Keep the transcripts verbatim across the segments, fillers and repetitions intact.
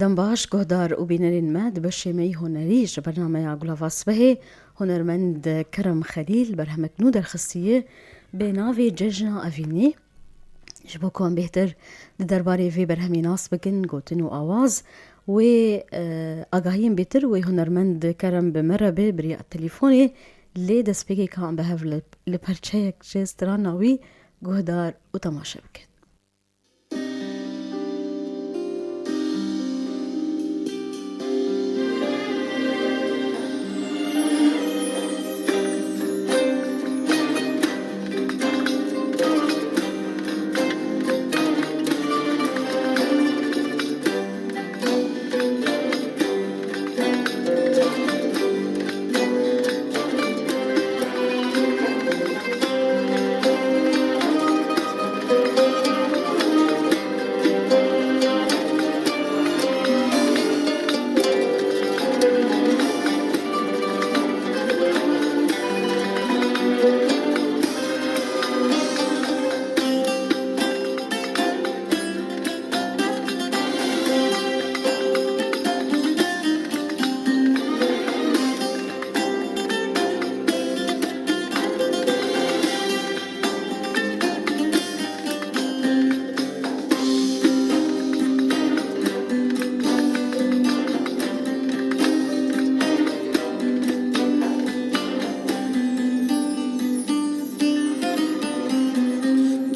Dem baş, guhdar û bînerên me, di beşê me yî hunerî ji bernameya Gulava Sibehê, hunermend Kerem Xelîl berhemek nû derxistiye, bê navê Cejna Evînî. Ji bo ku em bêhtir di derbarê vê berhemê nas bikin, gotin û awaz, wê, e, agahiyên bêtir wê hunermend Kerem bi me re be bi riya telefonê, lê destpêkê ka em bi hev li, li perçeyek ji strana wî guhdar û temaşe bikin.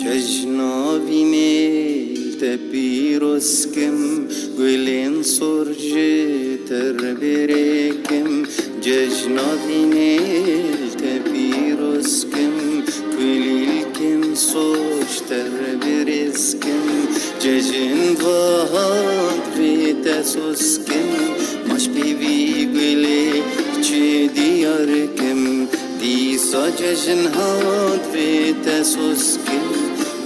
Cejna vînê li te pîroz kim, gulên sor ji te re bêrê kim. Cejna vînê li te pîroz kim, kulîlkên sor ji te re birêz kim. Cejin va hat vê te soz kim, maş pê vî gulê çi diyar kim. Dîsa cejin hat vê te soz kim,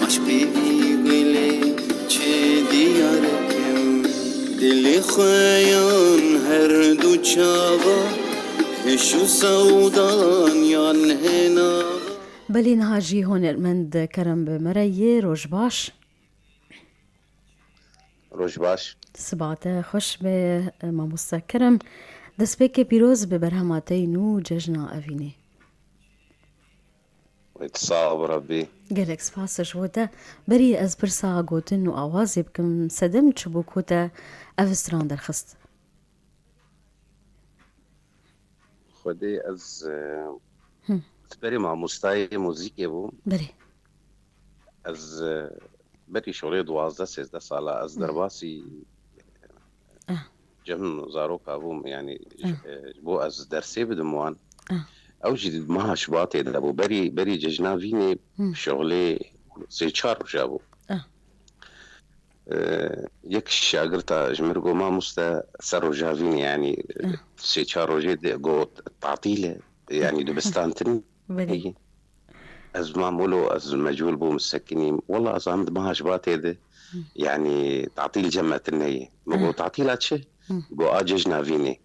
maş pê vî gulê çi diyar kim. Dilê xwe yan her du çava, hiş û sewdan yan hêna. Belê niha jî hunermend Kerem bi me re yê, roj baş. Roj baş. Siba te xweş be, mamoste Kerem. Destpêkê pîroz bi berhema te yî nû Cejna Evînê. Wê tu sax bi Rebbî. Gelek spas ji bo te. Berî ez pirsa gotin û awazê bikim, sedem çi bû ku te ev stran derxist? Xwedê ez, e, Hı. Siperê mamostayê muzîkê bûm. Belê. Ez, e, berî şolê duwazdeh sêzdeh sala ez Hı. derbasî Ah. cem zaroka bûm, yanî Ah. ji, e, ji bo ez dersê bidim wan. Ah. Ew jî di meha Şubatê de bû. Berî, berî cejna vînê Hı. şolê sê çar roja bû. Ah. E, yek şagirta ji min re got, "Mamoste, ser roja vînê, yanî, Ah. sê çar rojê de got, tatîl e, yanî dibistan tune Belê. ye." Ez mam wilo, ez mecbûr bûm sekinîm. Wela ez am di meha Şubatê de, Hı. yanî, tatîl cem me tune ye. Min Ah. got, "Tatîla çi?" Hı. Got, "A cejna vînê."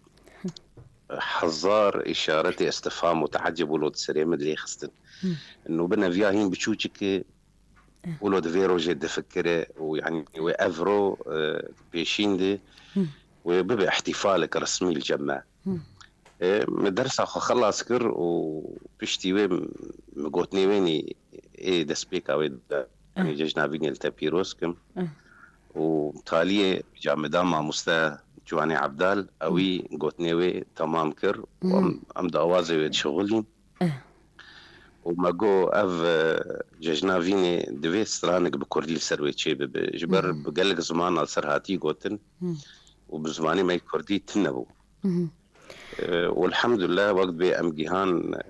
Hezar îşaretê istifham û teecib wilo di serê min lê xistin. Hı. Nû bi neviya hîn biçûçik e, Eh. Wilo di vê rojê difikire û, yanî, wê ev ro, e, pêşîn de Hı. wê bibe îhtîfalek resmî li cem me. Hı. E, min dersa xwe xelas kir û piştî wê min gotinê wê nî ê destpêka wê de, yanî Eh. cejna vînê li te pîroz kim. Eh. Û taliyê camida mamoste Ciwanê Ebdal, ewî gotinê wê temam kir û Hı. em, em di awazê wê dişixulîn. Eh. Û me got, ev, e, cejna vînê divê stranek bi kurdî li ser wê çê bibe. Ji ber Hı hı. bi gelek zimanan li ser hatî gotin Hı. û bi zimanê me yê kurdî tune bû. Hı hı. E, û elhamdulillah wek dibê em gihan, e,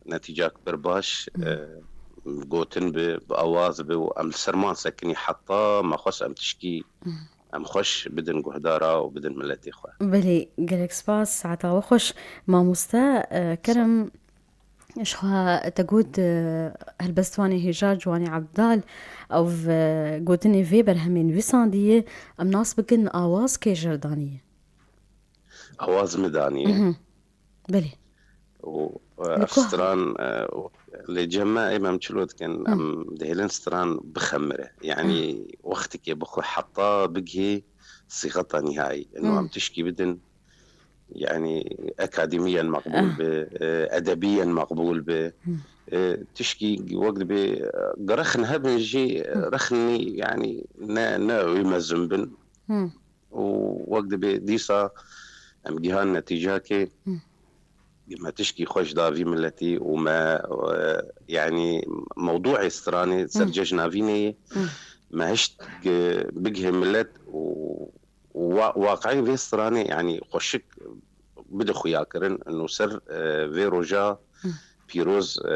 netîcak pir baş, Hı hı. e, gotin bi, bi awaz bi û em li ser man sekinî heta me xwest em tişkî Hı hı. em xweş bidin guhdara û bidin miletê xwe. Belê, gelek spas, saeta we xweş. Mamoste, e, Kerem, ji xwe te got, e, helbestvanê hêja Ciwanê Ebdal, ew, e, gotinê vê berhemê nivîsandiye, em nas bikin awaz kê jê re daniye? Awaz min daniye. Mhm. Belê. Û, e, Li ev ku stran, e, û lê cem me ê em çilo dikin, Hı. em dihêlin stran bixemire. Yanî Hı. wextekê bixwe heta bigihê sîxeta nîhayî. Eno em tişkî bidin, yanî akademiyen meqbûl bi, e, edebiyen meqbûl bi. E, tişkî wek dibê, e, rexn hebin jî, rexnî, yanî ne, ne wî mezin bin. Û wek dibê dîsa em gihan netîcakê, me tişkî xweş da vî miletî û me, e, yanî mewdûê stranê ser cejna vînê ye. Me hişt ge-, bigihê milet û, û wa-, waqeyê vê stranê, yanî xweşik bide xuya kirin. Nûser, e, vê roja pîroz, e,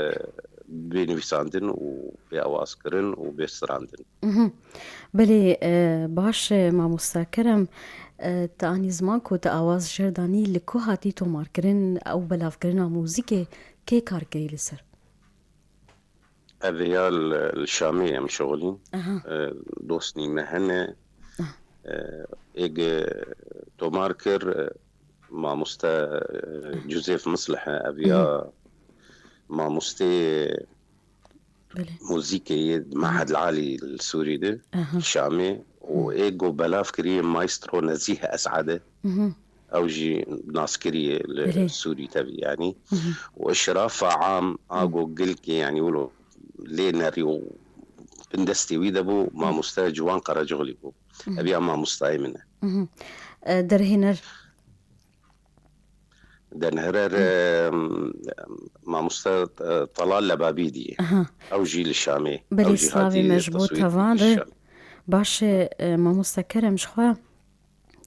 bê nivîsandin û bê awazkirin û bê strandin. Mhm. Belê, e, baş e, mamosta Kerem, e, te anî ziman ku te awaz jêr danî, li ku hatî tomarkirin ew belavkirina muzîkê, kê kar kirî li ser? Ev ya li, li Şamê em şixulîn. Aha. E, dostnî me hene. Ah. E, êg, e, tomar kir, e, mamoste, e, Joseph Mislih e, ev ya mamostê Belê. Muzîkê yê Mehed Alî li Sûrî de, Aha. Şamê, û ê ku belav kiriye Maestro Nezîh Esad e. Mhm. Ew jî naskirî ye li Belê. Sûrî tevî, yanî. Mhm. Û işrafa am, a ku gilkê, yanî, wilo lê nerî û bindestê wî de bû, mamoste Ciwan Karacoglî bû. Mhm. Ev ya mamostayê min e. Mhm. E, derhêner. Denherer, Hı. em, mamoste, e, Talal Lebabîdî ye. Aha. Ew jî li Şamê. Belê, Ew jî slavê hatî me ji bo teswîr tevan kir re. Şam. Baş e, e, mamoste Kerem, ji xwe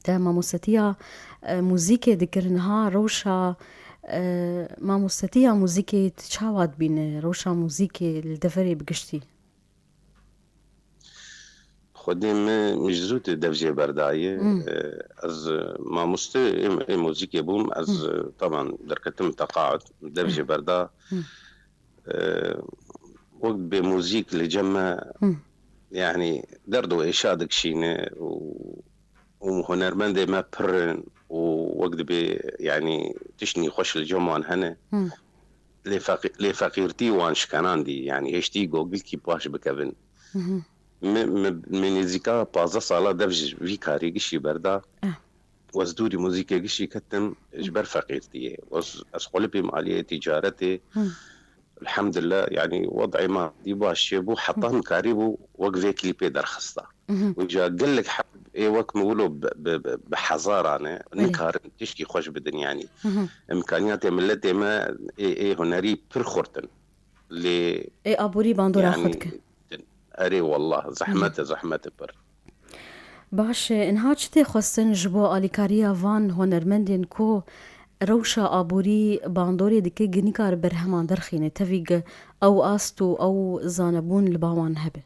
te mamostetiya, e, muzîkê dikir, niha rewşa, e, mamostetiya muzîkê tu çawa dibîne, rewşa muzîkê li deverê bi giştî? Xwedê min, min ji zû di dev jê berdaye. Hmm. E, ez, e, mamoste ê, ê muzîkê bûm. Ez, Hmm. e, taban derketim teqaut, dev jê berda. Hmm. E, wek bê muzîk li cem me, Hmm. yanî derd û êşa dikişîne û, û hunermendê me pir in û wek dibê, yanî tiştî xweş li cem wan hene. Hmm. Lê feqî-, lê feqîrtî wan şikenandî, yanî hêştî gogilkî baş bikevin. Mhm. Min, min, min nêzîka pazdeh sala dev ji vî karê gişî berda. Eh. Û ez dûrî muzîkê gişî ketim ji ber feqîrtiyê. Ez, ez xwelipîm aliyê tîcaretê. Hmm. Elhamdulillah, yanî wed'ê madî baş çêbû, heta Hmm. min karîbû wek vê klîpê derxista. Mhm. Û ca gelek heb ê wek min wilo bi, bi, bi, bi hezaran e, Belê. nikarin tişkî xweş bidin, yanî. Mhm. Îmkaniyatê miletê me ê, ê hunerî pir xurt in. Lê Ê aborî bandora yanî xwe dike. Erê wallah, zehmet e, Mhm. zehmet e pir. Baş e, inha çi tê xwestin ji bo alîkariya van hunermendên ku rewşa aborî bandorê dike, gi nikare berheman derxîne, tevî gi ew ast û ew zanebûn li ba wan hebe?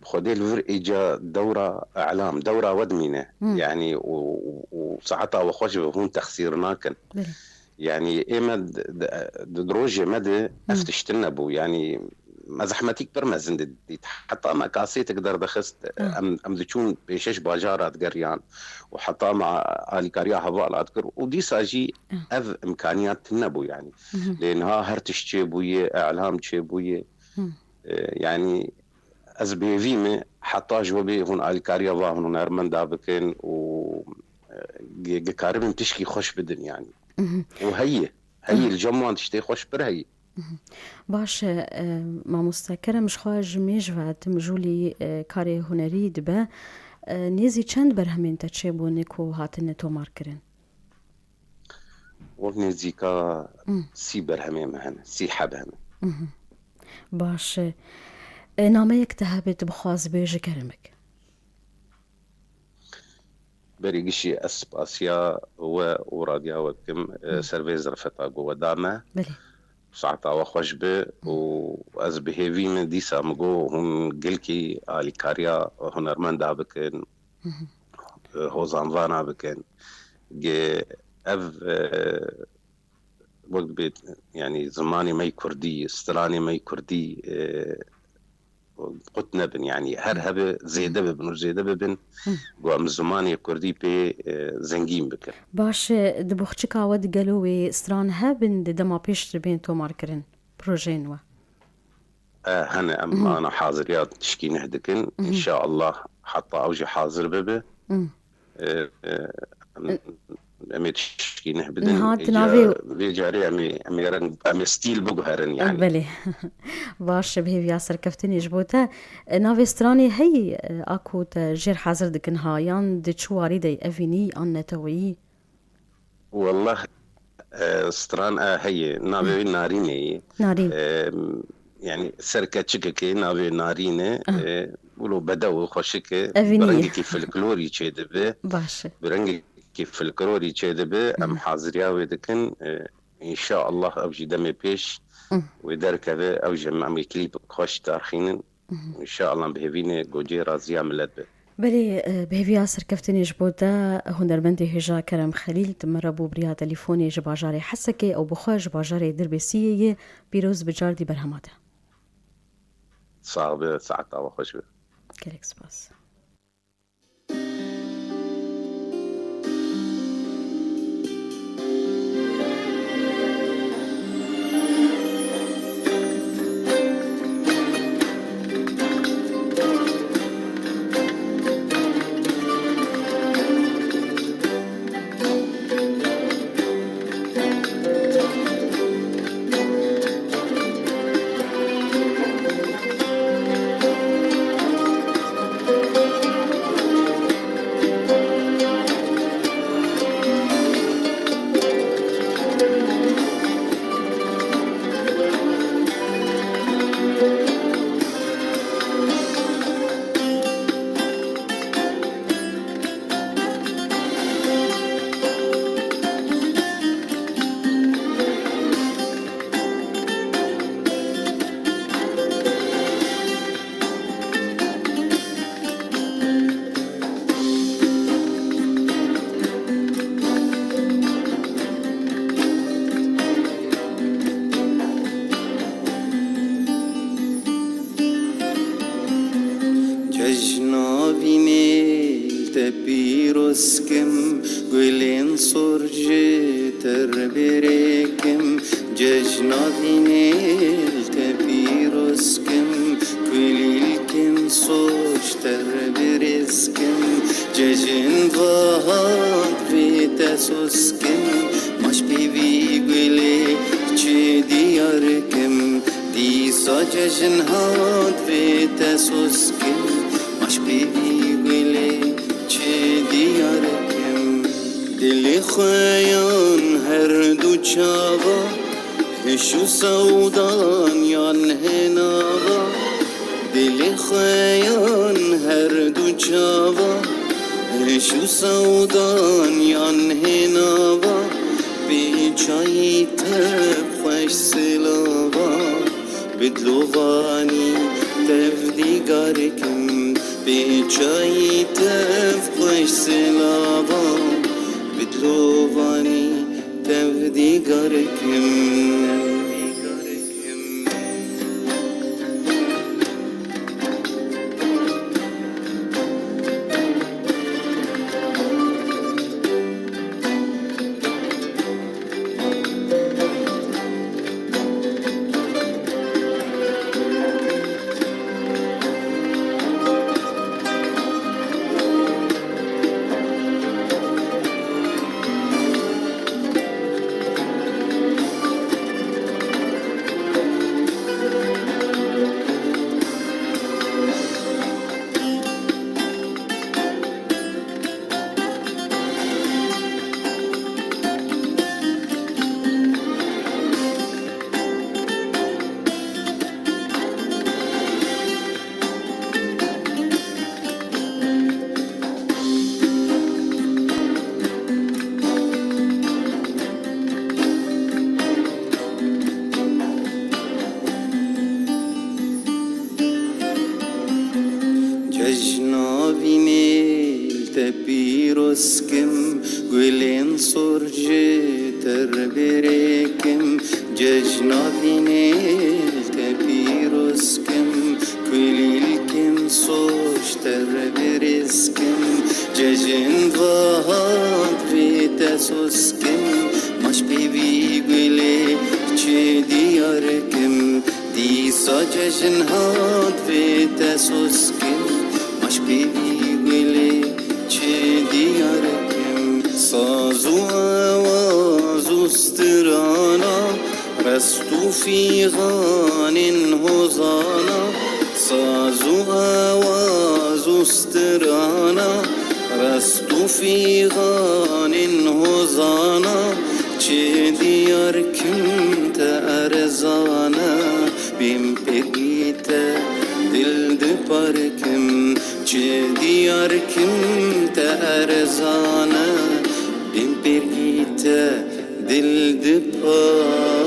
Xwedê li vir îca dewra elam, dewra we dimîne. Hmm. Yanî û, û, û saeta we xweş be, hûn texsîr nakin. Belê. Yanî ê me di, di, di rojê me de ev Hmm. tiştin nebû. Yanî me zehmetîk pir mezin didît. Heta me kasêtek derdixist, Ah. em, em diçûn pêşeş bajara digeriyan û heta me alîkariya hevala dikir û dîsa jî Ah. ev imkaniyat tune bû yanî. Mhm. Lê niha her tişt çêbûye, elam çêbûye. Hmm. E, yanî ez bi hêvî me heta ji we bê hûn alîkariya va hûn hunermenda bikin û, e, ge-, ge karibin tişkî xweş bidin yanî. Mhm. Û heye, heye Mhm. li cem wan tiştê xweş pir heye. Mhm. Baş e, e, mamoste Kerem, ji xwe ji mêj ve tim jûlî, e, karê hunerî dibe. E, nêzî çend berhemên te çêbûne ku hatine tomarkirin? Wek nêzîka Hmm. sî berhemê me hene, sî heb hene. Mhm. Baş e. E, nameyek te hebe tu bixwazibê ji keremik? Berî gişî ez spasiya we û radiya we dikim, e, Hmm. ser vê zirfeta ku we da me. Belê. Saeta we xweş be û Hmm. ez bi hêvî me dîsa min got hûn gelkî alîkariya hunermenda bikin. Mhm. E, hozanvana bikin. Ge ev, e, wek dibê, yanî zimanê me yê kurdî, stranê me yê kurdî, e, qut nebin, yanî her hebe zêde bibin û zêde bibin, Hı. ku em zimanê kurdî pê, e, zengîn bikin. Baş e, di boxçika we di gelo wê stran hebin di dema pêş dibên tomarkirin projeyên we? E, hene, em Hı hı. ana haziriya tişkî neh dikin. Hı hı. Înşaallah heta ew jî hazir bibe. Hmm. E, e, em, em ê tişkî neh bidin. Niha tu Îca navê vê carê em ê, em ê reng, em ê stîl biguherin yani. Belê. Baş, bi hêviya serkeftinê ji bo te. E, navê stranê heyî, e, a ku te jêr hazir dikin ha, yan di çi warî de evînî an neteweyî? Wallah, e, stran a heye, navê wê Narînê ye. Narîn. E, yani ser keçikekê navê Narîn e, Aha. E, wilo bedew e, xweşik e, Evînî bi ye. Rengekî folklorî çêdibe. Baş e. Bi rengekî folklorî çêdibe, em haziriya wê dikin. E, înşaallah ev jî demê pêş Hı. wê derkeve, ew jî em, em ê klîp xweş darxînin. Mhm. Înşaallah bi hêvî ne gocê raziya milet be. Belê, e, bi hêviya serkeftinê ji bo te, hunermendê hêja Kerem Xelîl, tu min re bû bi riya telîfonê ji bajarê Hesekê, ew bi xwe ji bajarê Dirbêsiyê ye, pîroz bi cardî berhema te. Sax be, saeta we xweş be. Gelek spas. Cejna vînê li te pîroz kim, gulên sor ji te re bêrê kim. Cejna vînê li te pîroz kim, kulîlkên sor ji te re birêz kim. Cejin va hat vê te soz kim, maş pêvî gulê çi diyar kim. Dîsa cejin hat vê te soz kim, maş pêvî gulê çi diyar kim. Dilê xwe yan her du çava, hiş û sewdan yan hênava. Dilê xwe yan her du çava, hiş û sewdan yan hênava. Bê çayî tev xweş silava, bi dilovanî tev dîgar kim. Bê çayî tev xweş silava, bi dilovanî tev dîgar kim. Cejna vînê li te pîroz kim, gulên sor ji te re bêrê kim. Cejna vînê li te pîroz kim, kulîlkên sor ji te re birêz kim. Cejin va hat vê te soz kim, maş pêvî gulê çi diyar kim. Dîsa cejin hat vê te soz kim, maş pêvî Strana, rest û fîxanên hozana, saz û awaz û strana, rest û fîxanên hozana, çi diyar kim te erzane, bîm pêrgî te dil diparkim, çi diyar kim te erzane, bîm pêrgî te dil dipa